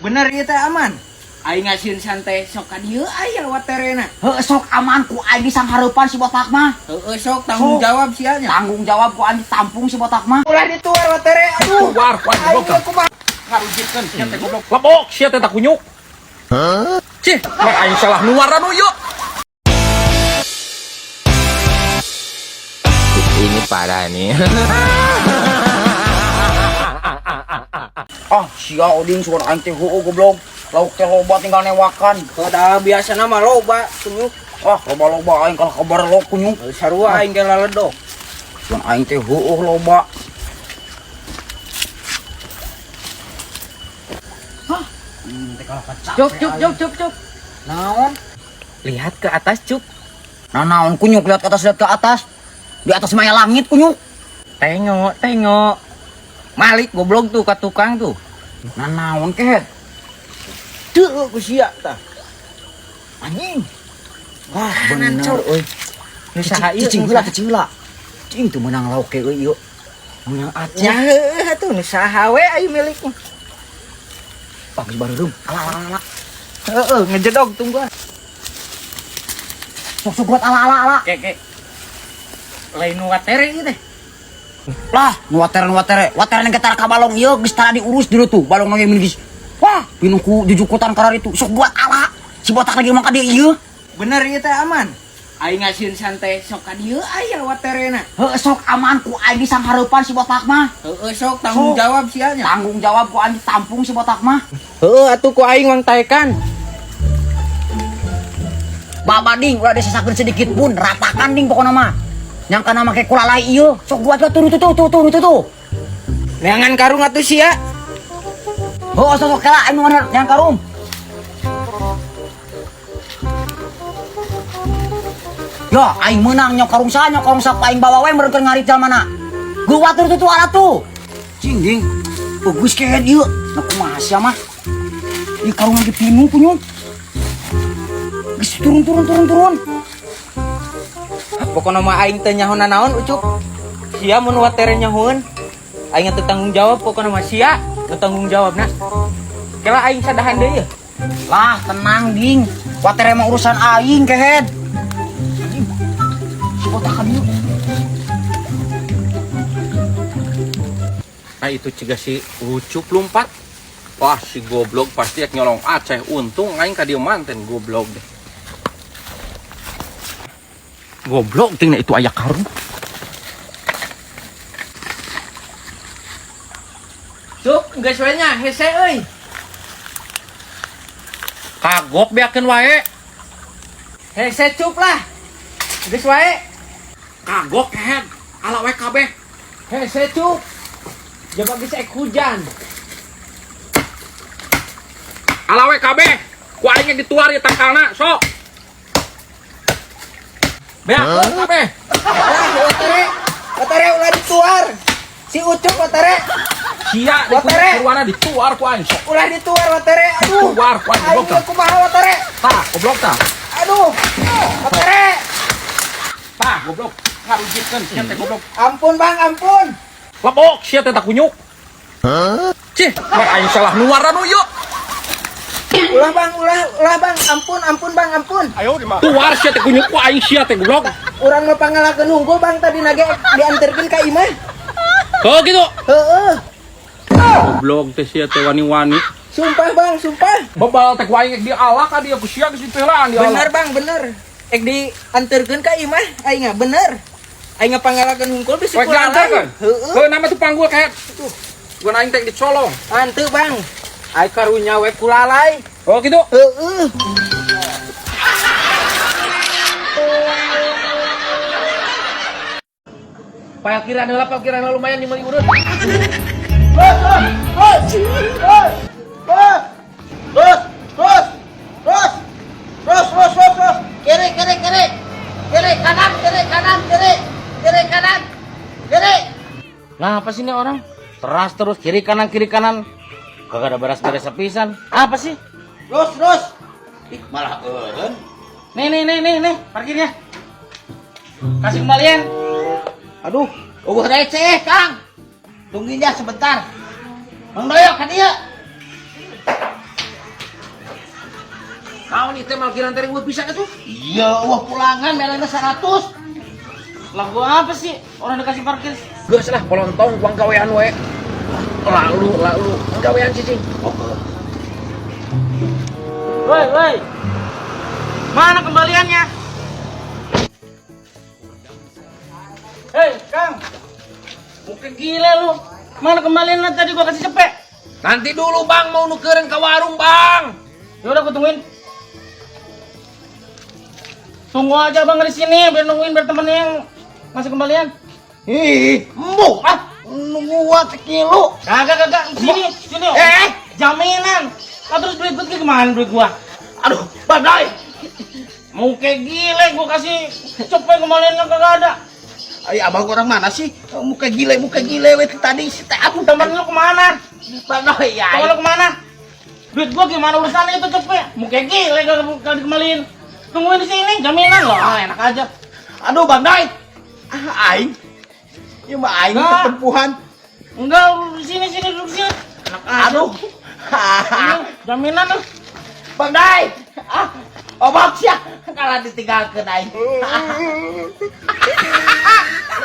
Bener ieu teh aman. Aing ngasieun santai sok ka dieu aya waterena. Heuh, sok aman ku aing disanghareupan si botak mah. Heeh, sok tanggung jawab sia nya. Tanggung jawab ku aing ditampung si botak mah. Ulah dituar watere, aduh. Tuar ku aing Aing goblok. kumaha? Ngarujitkeun sia teh goblok. Lebok sia teh takunyuk. Cih, mah aing salah nuar anu ieu. Ini parah nih. Ah, sia oding suara aing teh heueuh goblok. Lauk teh loba tinggal newakan. Dah biasana mah loba kunyuk. Ah, loba-loba aing kalah kabar lo kunyuk. Sarua aing ge laledok. Suara aing teh heueuh loba. Hah? Teh kalah kacap. Cuk cuk cuk cuk cuk. Naon? Lihat ke atas cuk. Nah, naon kunyuk lihat ke atas, lihat ke atas. Di atas mah aya langit kunyuk. Tengok, tengok. Malik goblok tuh ka tukang tuh. Nah, naon kehet? Teu ku sia tah. Anjing. Wah, Kanan, bener Cok. euy. Nu saha ieu? Cicing heula, cicing heula. Cing teu meunang lauk ke euy ieu. Meunang Aceh. Nya heueuh atuh nu saha we aya milik mah. Wah, geus bareureum. Ala ala ala. Heeh, ngejedog tungguan. Sok sok buat ala ala ala. Ke ke. Lain nu watere ieu teh. Lah, nu watere nu watere. Watere ge tara ka balong ieu geus tara diurus dulu tuh. Balong ge mun geus. Wah, pinuh ku jujukutan karar itu. Sok buat ala. Si botak lagi mah ka dieu ieu. Bener ieu teh aman. Aing ngasieun santai sok ka dieu aya waterena. Heuh, sok aman ku aing disanghareupan si botak mah. Heeh, sok tanggung Sok. jawab sia nya. Tanggung jawab ku aing ditampung si botak mah. Heeh, atuh ku aing wang taekan. Babading ulah disesakeun sedikit pun, ratakan ding pokona mah. Nyangka nama make kulalai ieu. Sok buat tuh tuh tuh tuh tuh tuh tuh. Neangan karung atuh sia. Oh, sok sok kela aing nu yang karung. Ya, aing meunang nyok karung saha, nyok karung sapa aing bawa we meureun ngarit jalmana. Geuwat tuh tuh ala tuh. Cing ding. Bagus kehed ieu. Nah kumaha sia mah? Ieu karung lagi pinuh kunyuk. Geus turun turun turun turun. Pokona mah aing teh nyaho nanaon Ucup. Sia mun watere nyahoeun. Aing teu tanggung jawab pokona mah sia nu tanggung jawabna. Kela aing sadahan deui yeuh. Lah, tenang ding. Watere mah urusan aing kehed. Anjing. Si botak ka dieu. Nah itu cegah si Ucup lompat. Wah si goblok pasti ek nyolong Aceh. Untung aing ka dieu manten goblok deh. Goblok ting itu aya karung. Cuk, geus we nya hese euy. Kagok beakeun wae. Hese cup lah. Geus wae. Kagok kehed. Ala wae kabeh. Hese cup. Jaba geus ek hujan. Ala wae kabeh. Ku aing dituar ieu tangkalna sok. Beakeun kabeh. Lah watere. Watere ulah dituar. Si Ucup watere. Sia Watere. kurwana dituar ku aing sok. Ulah dituar watere. Aduh. Tuar ku aing Aing goblok tah. kumaha watere. Tah, goblok tah. Aduh. Watere. Tah, goblok. Ngarujitkeun sia teh goblok. Ampun Bang, ampun. Lebok sia teh takunyuk. Cih, mah aing salah nuar anu ieu. Ulah Bang, ulah, ulah Bang. Ampun, ampun Bang, ampun. Tuar sia teh kunyuk ku aing sia teh goblok. Urang mah pangalakeun unggul Bang tadi nage dianterkeun ka imah. Heuh gitu. Heeh. Goblok teh sia teh wani-wani. Sumpah Bang, sumpah. Bebal teh ku aing ek dialak ka dieu ku sia geus dipeulaan dialak. Bener Bang, bener. Ek dianterkeun ka imah aing mah bener. Aing mah pangalakeun hungkul bisi Wek diantarkeun. Heeh. Heuh nama tuh panggul kayak tuh. Gua aing teh dicolong. Hanteu Bang. Aing karunya we kulalai. Oh gitu. Heeh. Parkiran heula, parkiran heula lumayan di meuli urut. Terus, terus, terus, terus, terus, terus, terus. Kiri, kiri, kiri, kiri kanan, kiri kanan, kiri, kiri kanan, kiri. Nah, apa sih ini orang? Teras terus kiri kanan kiri kanan. Kagak ada beres-beres sepisan. Apa sih? Terus, terus. Ih, malah eureun. Nih nih nih nih nih, parkirnya. Kasih kembalian. Aduh, eueuh receh, Kang. Tungguin ya sebentar. Mang Doyok ka dieu. Naon ieu teh malkiran teh riweuh pisan atuh? Iya, wah pulangan melana 100. Lah gua apa sih? Orang dikasih parkir. Geus lah polontong kuang gawean we. Lalu lalu gawean cicing. Oke. Woi, woi. Mana kembaliannya? Hei, Kang. Muka gila lu. Mana kembaliannya tadi gua kasih cepet? Nanti dulu Bang, mau nukerin ke warung Bang. Ya udah gua tungguin. Tunggu aja Bang di sini biar nungguin biar temennya yang ngasih kembalian. Ih, embuk ah, nungguan sekilo. Kagak kagak sini sini. Eh, jaminan. Lah terus duit gue kemana duit gua? Aduh, badai. Mau kayak gile gua kasih cepet kembaliannya kagak ada. Ay, abang orang mana sih? Muka gile we tadi si teh aku Temen lu kemana? Badai ya. Temen lu kemana? Duit gua gimana urusannya itu cepet? Mau kayak gile kagak dikembaliin. Tungguin di sini, jaminan loh. Ah, enak aja. Aduh, Bang Dai. Ah, aing. Ieu mah aing ketempuhan. Enggak, di sini sini duduk sini. Enak aja. Aduh. Jaminan loh. Bang Dai. Ah, obok sia kalau ditinggalkeun aing.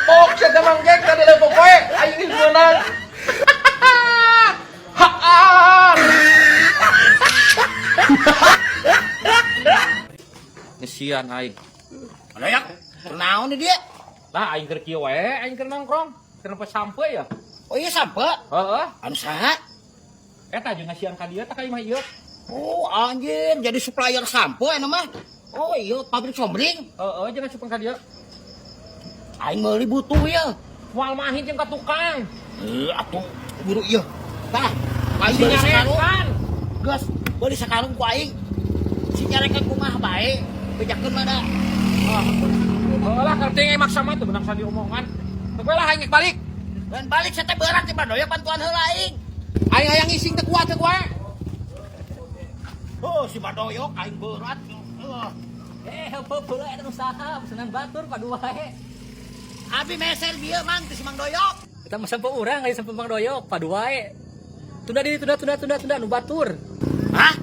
Bok sia teh Mang Jack tadi leupeuk we. Aing geus meunang. Haan. Ngesian aing. Adayak, naon dia? Lah aing keur kieu wae, aing keur nongkrong. Kenapa sampe ya? Oh iya sampe. Heeh. Anu saha? Eta jeung ngasian ka dieu tah ka imah ieu. Oh anjir, jadi supplier sampo eta mah. Oh iya, pabrik sombring. Heeh, jeung ngasupan ka dieu. Aing meuli butuh ya. Moal mahin jeung ka tukang. Heuh, atuh buru ieu. Tah, aing Si beuli sakarung. nyarekan. Geus, beuli sakarung ku aing. Si nyarekan kumaha bae, bejakeun mah da. Heeh lah kerting aing maksa mah teu beunang sadi omongan. Teu lah aing balik. Dan balik saya teh berat di Bandoyo bantuan heula aing. Aing hayang ngising teu kuat teu wae. Oh, si Bandoyo aing berat. Eh, heupeut eta nu saha, pesenan batur padu wae. Abi meser bieu Mang teh si Mang Doyok. Eta mah sampe urang aya sampe Mang Doyok padu wae. Tunda diri tunda tunda tunda tunda nu batur. Hah?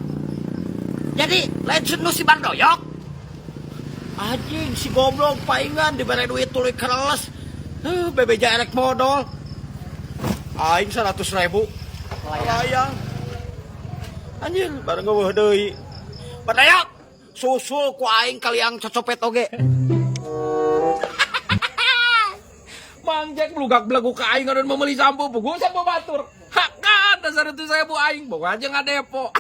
Jadi lain nu si Bang Doyok? Anjing si goblok paingan dibere duit tuluy kereles. Heuh, bebeja erek modal. Aing 100.000. Layang. Anjir, bareng eueuh deui. Badayok, susul ku aing kaliang cocopet oge. Mang Jack belugak belegu ka aing ngadon meuli sampo puguh sampo batur. Hakan 100.000 aing boga aja ngadepo.